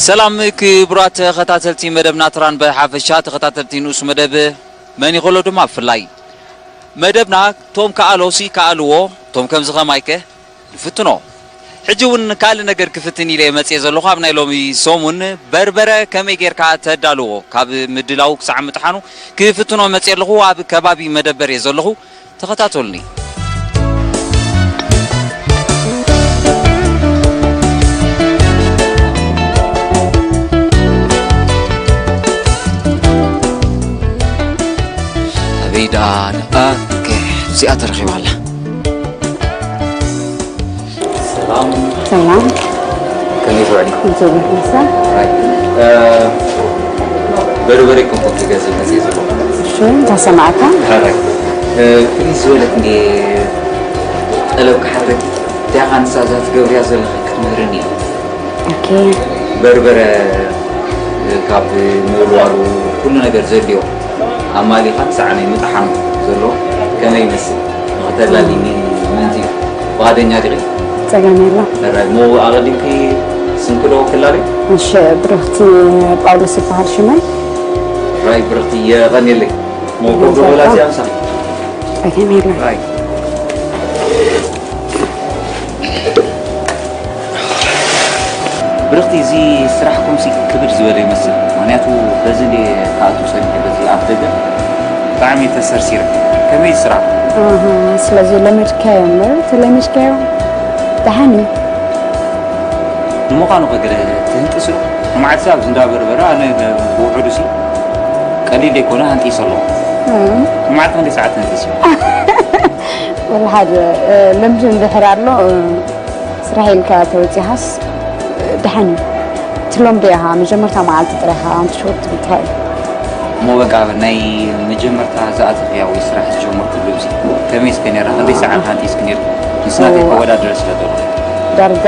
ሰላም ክቡራት ተኸታተልቲ መደብና ትራን ብሓፈሻ፣ ተኸታተልቲ ንኡስ መደብ መን ይኸሎ ድማ ብፍላይ። መደብና ቶም ከኣሎሲ ከኣልዎ፣ ቶም ከምዚ ኸማይከ ንፍትኖ። ሕጂ እውን ካልእ ነገር ክፍትን ኢለ መጽየ ዘለኹ። ኣብ ናይ ሎሚ ሰሙን በርበረ ከመይ ጌርካ ተዳልዎ፣ ካብ ምድላው ክሳዕ ምጥሓኑ ክፍትኖ መጽየ ኣለኹ። ኣብ ከባቢ መደበር እየ ዘለኹ። ተኸታተሉኒ። ኣበይ ደኣ? ኦኬ፣ እዚኣ ተረኺባ ኣላ። ሰላም። ሰላም። ከመይ ትውዕሊ? እግዚኣብሔር ይመስገን። ራይት። እ፣ በርበረ ኮምፖ ክገዝእ መፅእ ዘለኹ። እሺ፣ እንታይ ሰማዕካ? ራይት። እ፣ ፍልይ ዝበለት እንዴ ጠለብ ክሓተኪ፣ እንታይ ኻንሳ እዛ ትገብርያ ዘለኺ ክትምህርኒ እየ። ኦኬ። በርበረ ካብ ምውልዋሉ ኩሉ ነገር ዘድልዮ ኣማሊኻ ክሳዕ ናይ ምጥሓኑ ዘሎ ከመይ ይመስል ንኽተላልይኒ ምእንቲ እዩ። ፍቓደኛ ዲኺ? ጸገም የለን። ሕራይ፣ እሞ ኣቐዲምኪ ስምኪ ዶ ክላለይ? እሺ፣ ብርኽቲ ጳውሎስ ይበሃል ሽመይ። ሕራይ ብርኽቲ፣ የቐንየለይ። እሞ እግዜር ኮፍ በላ ይባርካ። እዚኣ ምሳኺ። ጸገም የለን። ሕራይ። ብርኽቲ፣ እዚ ስራሕኩምሲ ክብድ ዝበለ ይመስል። ምኽንያቱ በዚ እንደ ክኣቱ ሰሚዐ፣ በዚ ኣፍ ደገ ብጣዕሚ ተሰርሲረ። ከመይ ስራሕ? ኣሃ፣ ስለዚ ለመድካዮ እምበር፣ ተለሚድካዮ ደሓን እዩ። ንምዃኑ ከ ገለ ትህንጥስ ዶ? ንመዓልቲ ኣብዚ እንዳ በርበረ ኣነ ብውሑዱሲ ቀሊል ዘይኮነ ሃንጢሰ ኣለኹ። እም። ንመዓልቲ ክንደይ ሰዓት ትህንጥስ? ወላ ሓደ፣ እ፣ ልምዲ እንድሕር ኣሎ፣ እ፣ ስራሕ ኢልካ ተወጺኻስ፣ እ፣ ደሓን እዩ። ትለምዶ ኢኻ፣ መጀመርታ መዓልቲ ጥራይ ኢኻ ኣንትሾት ትብል ትኽእል። እሞ በቃ፣ ናይ መጀመርታ ዝኣተኽያ ወይ ስራሕ ዝጀመርኩሉ ግዜ ከመይ እስከ ነይራ? ክንደይ ሰዓት ሃንጢስኪ ነይርኪ? ምስ ናተይ እዋ። ከወዳድረ ስለ ዘለኹ። ዳርጋ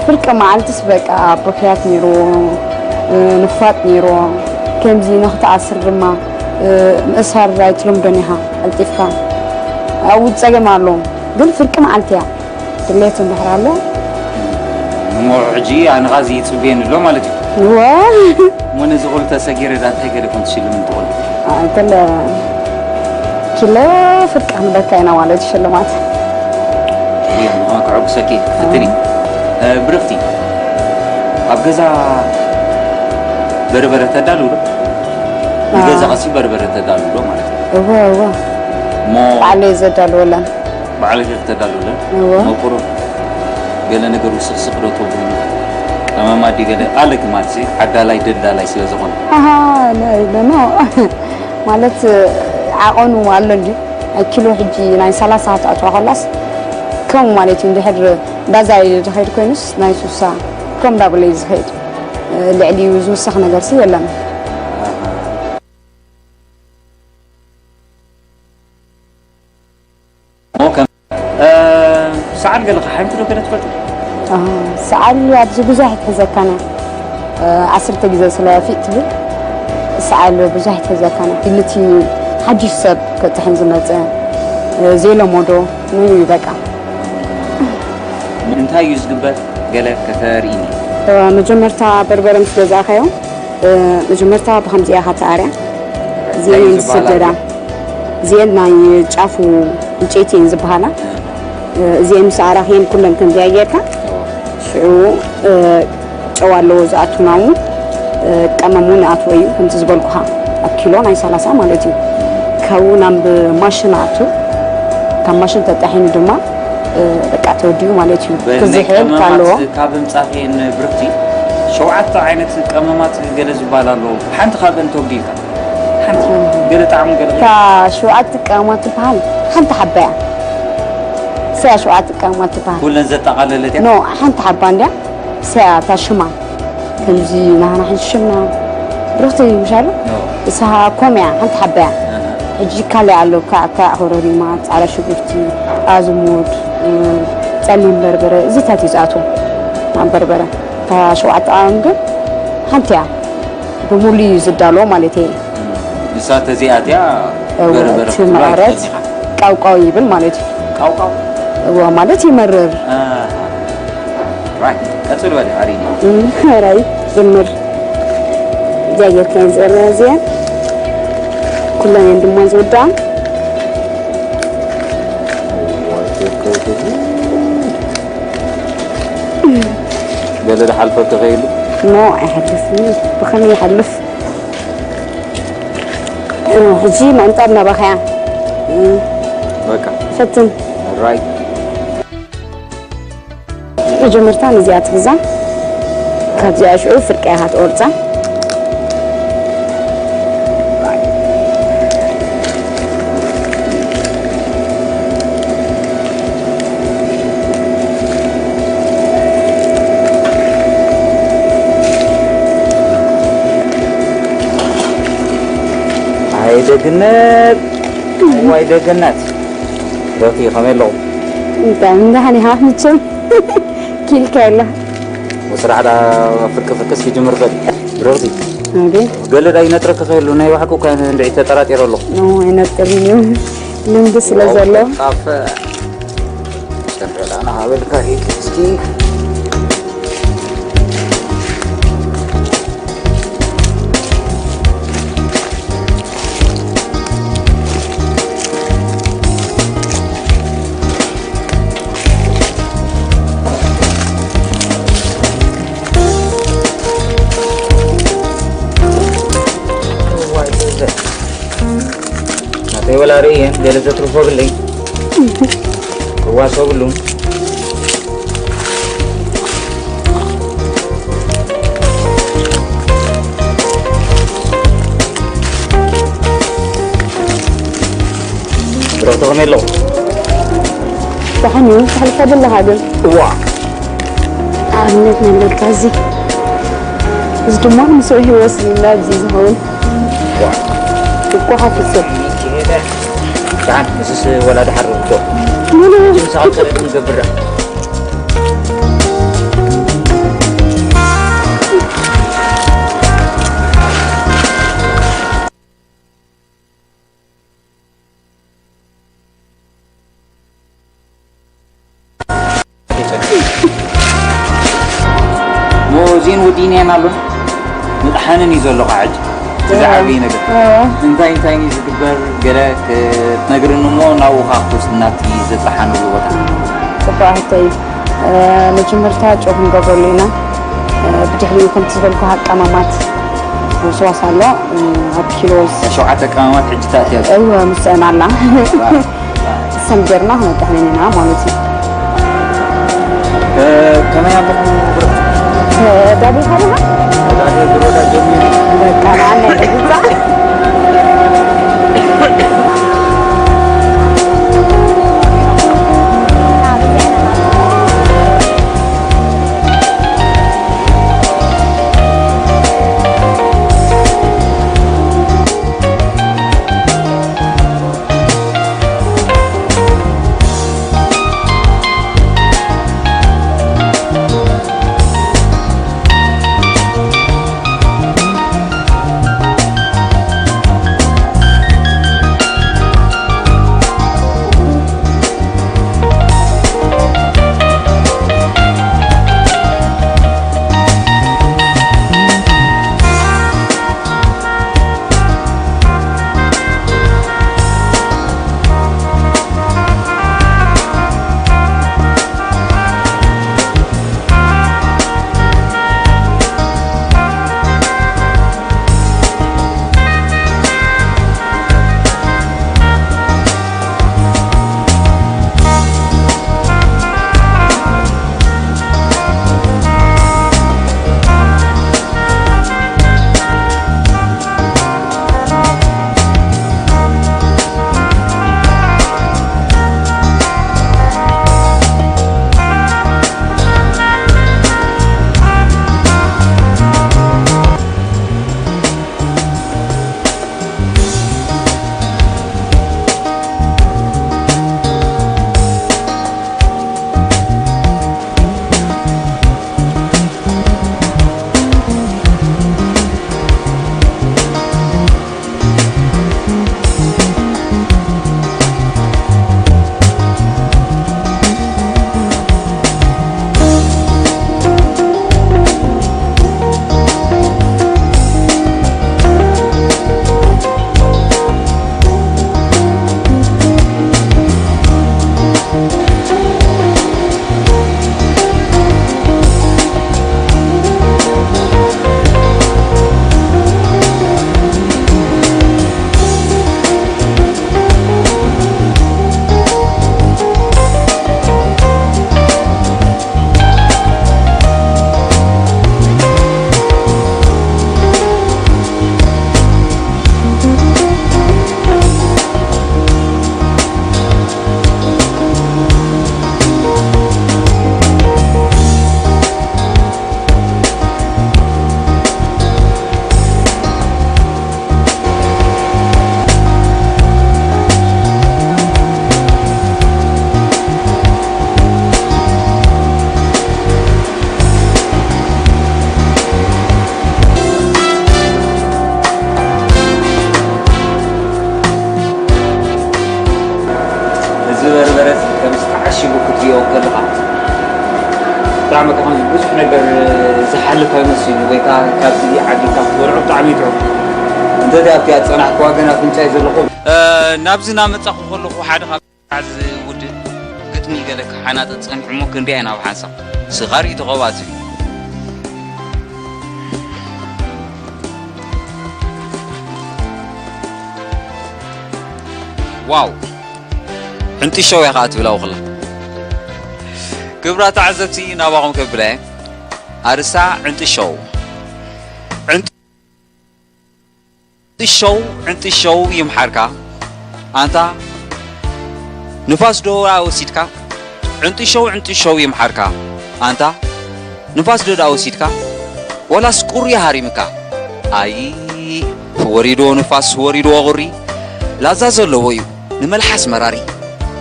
ፍርቂ መዓልትስ በቃ ብኽያት ነይርዎ፣ እ፣ ንፋጥ ነይርዎ። ከምዚ ንኽትኣስር ድማ፣ እ፣ ምእሳር ኣይትለምዶን ኢኻ ቀልጢፍካ። ኣብኡ ጸገም ኣለዎ፣ ግን ፍርቂ መዓልቲ እያ። ድሌት እንድሕር ኣሎ። እሞ ሕጂ ኣነኻ እዚ ይጽበየኒ ኣሎ ማለት እዩ። እወ። እሞ ነዚ ኩሉ ተሰጊረ ዳ እንታይ ገለ ኮን ትሽልም ትኾን? ኣይ፣ ገለ ኪሎ ፍርቂ ክንበካ ኢና ማለት እዩ ሽልማት። እየ፣ ምዃን ከዕጉሰኪ ክፍትን እዩ። እ፣ ብርኽቲ፣ ኣብ ገዛ በርበረ ተዳሉ ዶ? ኣዎ። ንገዛኻሲ በርበረ ተዳሉ ዶ ማለት እዩ? እወ፣ እወ። እሞ ባዕለይ ዘዳልወለን። ባዕልኺ ክተዳልውለን እወ። መቁሩ ገለ ነገር ውስኽስኽ ዶ ተብሉ? ቀመማ ድዩ ገለ ኣለኪ ማለት ሲ፣ ዓዳላይ ደላላይ ስለ ዝኾነ። ኣሃ፣ ለ-፣ ለ-፣ ኖ። ማለት ዓቐኑ ኣሎ እንድዩ። ናይ ኪሎ ሕጂ ናይ ሰላሳ ክትኣትዋ ከላስ ከምኡ ማለት እዩ። እንድሕር ዳዛይ ዝኸይድ ኮይኑስ ናይ ሱሳ ከም ዳብለይ ዝኸይድ፣ ልዕሊኡ ዝውሰኽ ነገርሲ የለን። ኦኬ። እ፣ ሰዓል ገለ ከሓምቲ ዶ ገለ ትፈልጢ? ኣሃ፣ ሰዓል ኣብዚ ብዙሕ ኣይትሕዘካን እያ። እ፣ ዓሰርተ ግዜ ስለ ፊጥ ትብል፣ ሰዓል ብዙሕ ኣይትሕዘካን እያ። ነቲ ሓድሽ ሰብ ከጥሕን ዝመጸ፣ እ፣ ዘይለመዶ፣ ንዩ በቃ። እንታይ እዩ ዝግበር? ገለ ከተርእይኒ? እ፣ መጀመርታ በርበረ ምስ ገዛእካዮ፣ እ፣ መጀመርታ ብኸምዚ ኢኻ ተኣርያ። እዚአን እንታይ እዩ ዝበሃላ? ዝስደዳ። እዚአን ናይ ጫፉ ዕንጨይቲ እየን ዝበሃላ። እ፣ እዚአን ምስ ኣራኽየን ኩለን ከምዚኣ ጌርካ፣ ሽዑ፣ እ፣ ጨው ኣለዎ ዝኣቱ ናሙ፣ እ፣ ቀመም እውን ኣትዎ እዩ፣ ከምቲ ዝበልኩኻ፣ ኣብ ኪሎ ናይ ሰላሳ ማለት እዩ። ካብኡ ናብ ማሽን ኣቱ፣ ካብ ማሽን ተጣሒኑ ድማ፣ እ፣ በቃ ተወዲኡ ማለት እዩ። በናይ ክዝሕል ቀመማት ካለዎ። ካብ ምጻኽየን ብርኽቲ፣ ሸውዓተ ዓይነት ቀመማት ገለ ዝበሃል ኣለዎ። ሓንቲ ካብአን ተወዲልካ። ሓንቲ ገለ ጣዕሙ ገለ እታ ሸውዓተ ቀመማት ትበሃል ሓንቲ ሓባ እያ። እሰያ ሸውዓተ ቀመማት ትበሃል። ኩለን ዘጠቓለለት እያ? ኖ፣ ሓንቲ ሓባ እንድያ። እሰያ እታ ሽማ። ከምዚ ናህና ሕጂ ሽምና ብርኽቲ ምሻሉ? ኖ። እሳ ከምኡ እያ፣ ሓንቲ ሓባ እያ። ኣሃ። ሕጂ ካልእ ኣሎ፣ ካዕካዕ፣ ኮረሪማ፣ ጻዕዳ ሽጉርቲ፣ ኣዝሙድ፣ እ፣ ጸሊም በርበረ፣ እዚታት እዩ ዝኣትዎ ናብ በርበረ። እታ ሸውዓተ ቀመም ግን ሓንቲ እያ። ብምሉእ እዩ ዝዳሎ ማለት እየ። ንሳ ተዘይኣትያ እወ፣ በርበረ እቲ ክትብሎ መቐረት ኣይትኽእልን ኢኻ። ቃውቃው ይብል ማለት እዩ። ቃውቃው? እወ፣ ማለት ይመርር። ኣሃ። ራይት። ኣጽል በል ኣሪኒ። እም፣ ሕራይ ጀምር። እዚኣ ጌርካ እየን ዝቕረባ እዚኣን። ኩለን እየን ድማ ዝውድኣ። ገለ ዝሓልፈ ተኸይሉ? ኖ፣ ኣይሓልፍን። ብኸመይ ይሓልፍ? እ፣ ሕጂ ምዕንጣብ ናባኻ እያ። እም፣ በቃ። ፈትን። ራይት። መጀመርታ ነዚኣ ትሕዛ፣ ካብዚኣ ሽዑ ፍርቂ ኢኻ ትቆርጻ። ኣይ ደግነት፣ ዋይ ደግነት። ሮቲ ከመይ ኣለኹም? እንታይ፣ እንዳ ሓኒ ሃፍ ምቸም ኪልካ የላ። ወስራሕ ዳ ፍርቂ ፍርቅስ ይጅምር በል። ሮቲ፣ ኣቤት። ገለ ዳ ይነጥረክ ከይሉ ናይ ባሕቂ እኳ እንድዒ ተጠራጢረ ኣለኹ። ኖ፣ ኣይነጥርን እዩ። ልምዲ ስለ ዘሎ። ጣፈ። ጨንፈላና ሃበልካ ሂድ እስኪ። እዋይ፣ ዘ-፣ ናተይ ወላ ርእየን ገለ ዘትርፎ ብለይ። ክዋሰ ብሉን። ብረኽቲ ከመይ ኣለኹ? ደሓን እዩ፣ ተሕልፎ ዘለኻ ግን። እዋ። ኣብነት ነለካ እዚ። እዚ ድማ ንስሩዕ ህይወት ዝምና ኣብዚ ዝኸውን። እዋ። እኮ ሓፊሰ። ደሓን፣ ምስስ ወላዲ ሓርር እኮ። ምሳኻ ከለድ ንገብር። ሞዚን ወዲንያን ኣሎ። ምጥሓንን እዩ ዘሎ ከዓ ሕጂ። እዚ ዓብዪ ነገር። እንታይ እንታይ እዩ ዝግበር? ገለ ክትነግርኒ እሞ ናብኡ ከዓ ክትወስድ ናብቲ ዘጥሓንሉ ቦታ። ጽቡቕ ሕቶ እዩ። እ፣ መጀመርታ ጨው ክንገብረሉ ኢና። እ፣ ብድሕሪኡ ከምቲ ዝበልኩ ኣቀማማት ወስዋስ ኣሎ። እ፣ ኣብ ኪሎ ሸውዓተ ቀማማት ሕጂ ተኣትያ። እወ፣ ምስአን ኣላ። ዋ። ሰም ጌርና ክነጥሕነን ኢና ማለት እዩ። እ፣ ከመይ ኣለኹም? እ፣ ዳቤት ኣለኻ? ዳቤት ብሮዳ ጀሚሩ። በቃ፣ ንዓና ይሕግዛ። ሓልፍ ኣይመስልን እዩ፣ ወይ ከዓ ካብዚ ዓዲካ ክትበልዖ ብጣዕሚ እዩ ጥዑም። እንተ ኣብቲ ዝፀናሕክዋ ግን ኣፍንጫይ ዘለኹ። እ፣ ናብዚ እናመፃኹ ከለኹ ሓደ ካብ እዚ ውድብ ግጥሚ ገለ ክሓናጥጥ ፀኒሑ እሞ ክንሪኣ ኢና ብሓንሳብ። ስኻር እዩ ተቐባፂ። ዋው! ዕንጢሾው እያ ኸዓ ትብል ኣብኡ ኸላ። ክብራት ተዓዘብቲ ናባኹም ከብላ እየ። ኣርእስታ ዕንጢሾው። ዕንጢሾው፣ ዕንጢሾው ይምሓርካ ኣንታ ንፋስ ዶ ደኣ ወሲድካ? ዕንጢሾው፣ ዕንጢሾው ይምሓርካ ኣንታ ንፋስ ዶ ደኣ ወሲድካ? ዋላስ ቁሪ ሃሪምካ? ኣይ ወሪድዎ ንፋስ ወሪድዎ ቁሪ። ላዛ ዘለዎ እዩ ንመልሓስ መራሪ፣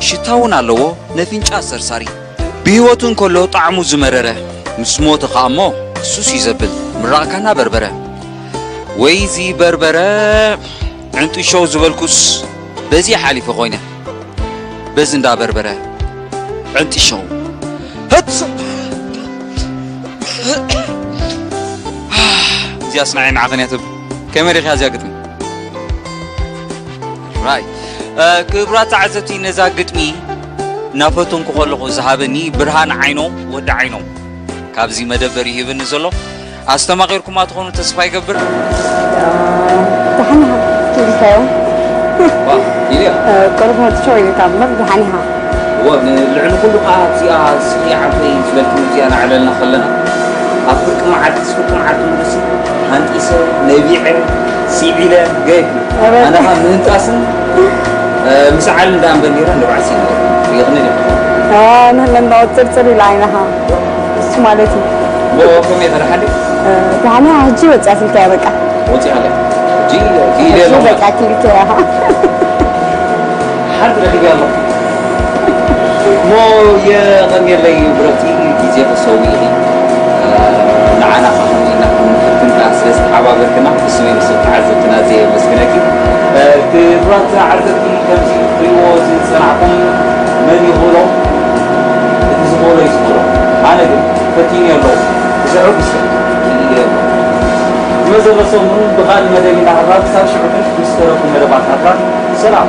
ሽታ እውን ኣለዎ ነፍንጫ ሰርሳሪ። ብህይወቱ እንከሎ ጣዕሙ ዝመረረ፣ ምስ ሞተ ኸኣ እሞ ሱስ እዩ ዘብል ምራቕካ እናበርበረ። ወይዚ በርበረ ዕንጢሾው ዝበልኩስ በዚ ሓሊፈ ኮይነ። በዚ እንዳ በርበረ ዕንጢሾው። ህት! እዚኣስ ንዓይ ንዓኽን እያ ትብል። ከመይ ሪእኻ እዚኣ ግጥሚ? ራይ። እ፣ ክቡራት ተዓዘብቲ፣ ነዛ ግጥሚ እናፈተንኩ ከለኹ ዝሃበኒ ብርሃን ዓይኖም፣ ወዲ ዓይኖም፣ ካብዚ መደበር ይህብኒ ዘሎ። ኣስተማቒርኩማ ትኾኑ ተስፋ ይገብር። ደሓን ኢኻ? ኢልካዮ? ዋ፣ ኢልዮ። እ፣ ቁሩብ መጥሾ ኢልካ እምበር ደሓን ኢኻ? እወ፣ ንልዕሊ ኩሉ ከኣ ኣብዚኣ ስኺ ዓርከይ ዝበልክኒ እዚኣ እናዕለልና ከለና፣ ኣብ ፍርቂ መዓልቲ፣ ፍርቂ መዓልቲ ሙሉእ ሃንጢሰ፣ ነቢዐ፣ ስዒለ፣ ገይርኩ። ኣበይ? ኣነ ኸኣ ምህንጣስን፣ እ፣ ምስዓልን ደኣ እምበር ነይረ፣ ንባዕሲ ነይረ። ርኢኽኒ ዲኻ? እ፣ ንህለና ቁጽርጽር ኢላ ዓይንኻ። እሱ ማለት እዩ። እሞ ከመይ ኢኻ? ደሓን ዲኻ? እ፣ ደሓን እያ፣ ሕጂ ወጺኣ ስልኪ እያ በቃ። ወጺኣ ኣላ። ሕጂ፣ ሕጂ ኢለ ሕጂ ኣለኹ። በቃ ኪልከ እያ። ሓንቲ ረኺበያ ኣለኹ። እሞ የቐንየለይ ብረኽቲ፣ ግዜ ክትሰውኢ ኢኺ። እ፣ ንዓና ኸኣ ከምዚ ኢልና ክንፍትን ከኣ ስለ ዝተሓባበርክና ብስመይ ብስም ተዓዘብትና ኣዝየ የመስግነኪ። እ፣ ክቡራት ተዓዘብቲ፣ ከምዚ ክትሪእዎ ዝጸናሕኩም መን ይኽእሎ? እቲ ዝኽእሎ እዩ ዝኽእሎ። ኣነ ግን ፈቲነዮ ኣለኹ። ብስዕሩ ብስዕ ክኢለ ኣለኹ። ብመዘበ ሰሙን ብኻልእ መደብ ኢና። ክሳብ ሽዑ ግን ምስ ተረፉ መደባት ኣኽራን ሰላም።